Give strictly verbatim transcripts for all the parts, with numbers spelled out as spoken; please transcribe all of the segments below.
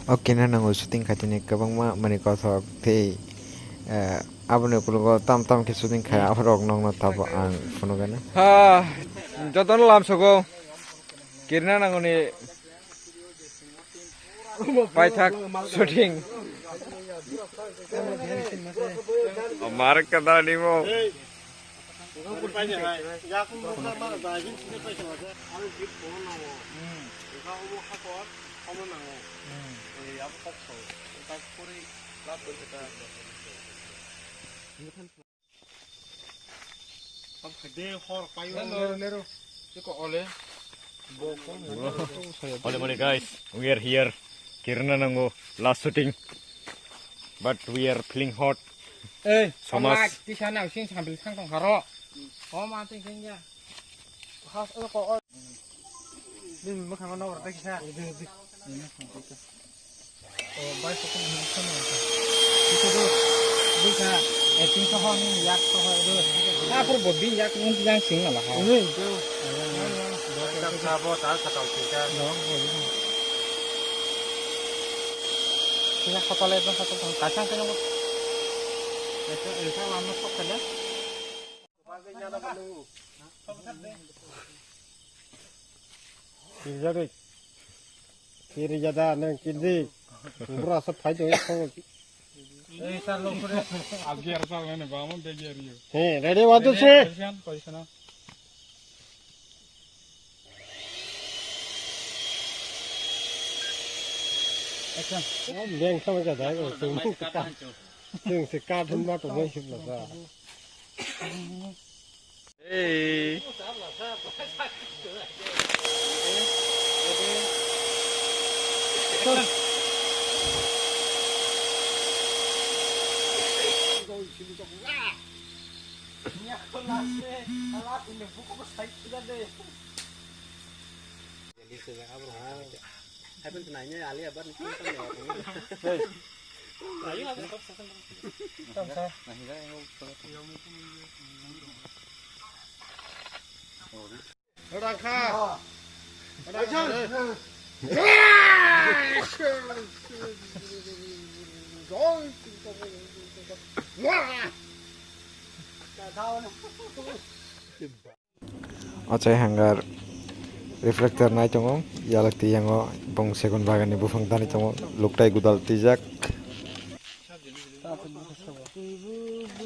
O kena nango shooting khaitini kwbangma manwi kothok tei, eh, aboni ukologo tam tam khe shooting khai aborok nokno tabuk ang phunukgana. Ha, jotono lamsogo kirna nangoni paithak shooting. Mar kada nimo. Ole mole guys, we are here. Kirna nango last shooting, but we are feeling hot. Ei, Somas. Somas, kisa nang sing sambil thang tong haro. Oh, ma ting ting ya. Has, oh, ko, oh. Bini mwkhang no rwgwi kisa. Oh, bai, kisa no. Kisa do. Kisa, eh, tin so ho ni yak so ho do. Ah, pur bo bin yak nung yang sing la ha. Ui, do. Dak sabo, ta sakal kisa. Do, bo bin. Kisa khatale, do, khatale, kasang kisa. Esa, esa lama sok kale. Kirjagwi. Kirjada nang kirdi. Bura sa phai do. Abgi ar sa mane ba mo begi ar yo. He, ready, one, two, three. Action, position. Action. Beng sama ka dai ko. Tung se ka thun ma to mai sip la sa. Hey. Achai hangar reflector nai tongo, yalak twi yango bong segun bagan ni buphang tani tongo, luktai gudal twijak.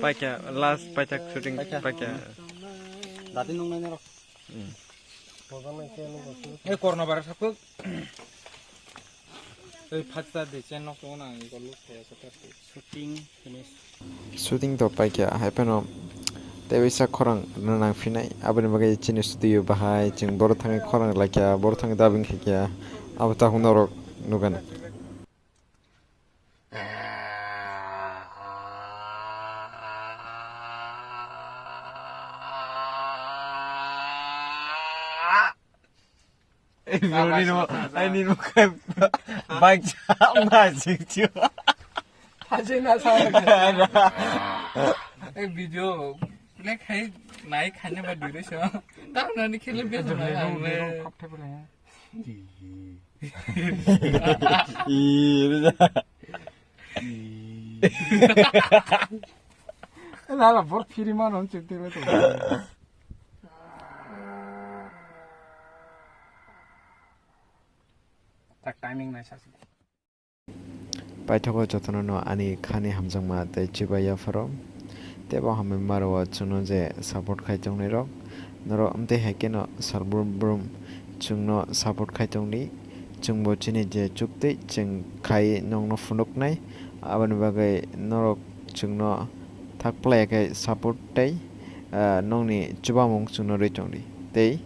Paikha, last paithak shooting paikha. Dati nung nai norok. Hmm. Ei korno bara sakuk. Ei phatsa de chen nok tongo nang iko luk thaya sa. Shooting finish. Shooting to paikha, hai phano tei bisa khorang rwna nang phinai, aboni bagwi chini studio bahai chwng boro thangwi khorang laikha, boro thangwi dubbing khaikha, abo takhuk norok nukgana. Ai, nini mo, ai, nini mo khe bike chama sik chu. Thajina sa. Ai, video play khai nai khaina ba dure so. Tam nani khele be na. Lala bor phiri mano chuk tele to. Tak timing nai sa. Paithago jotono no ani khani hamjakma tei chubai yapharo. Tei bo hambai maro o chwngno je support khai tongnai rok. Norok amtwi hai kheno sal brum brum chwngno support khai tongdi. Chwngbo chini je chuktwi chwng khai nokno phunuknai. Aboni bagwi norok chwngno thak phlai khe support tei, ah, nokni chubamung chwngno rwi tongdi. Tei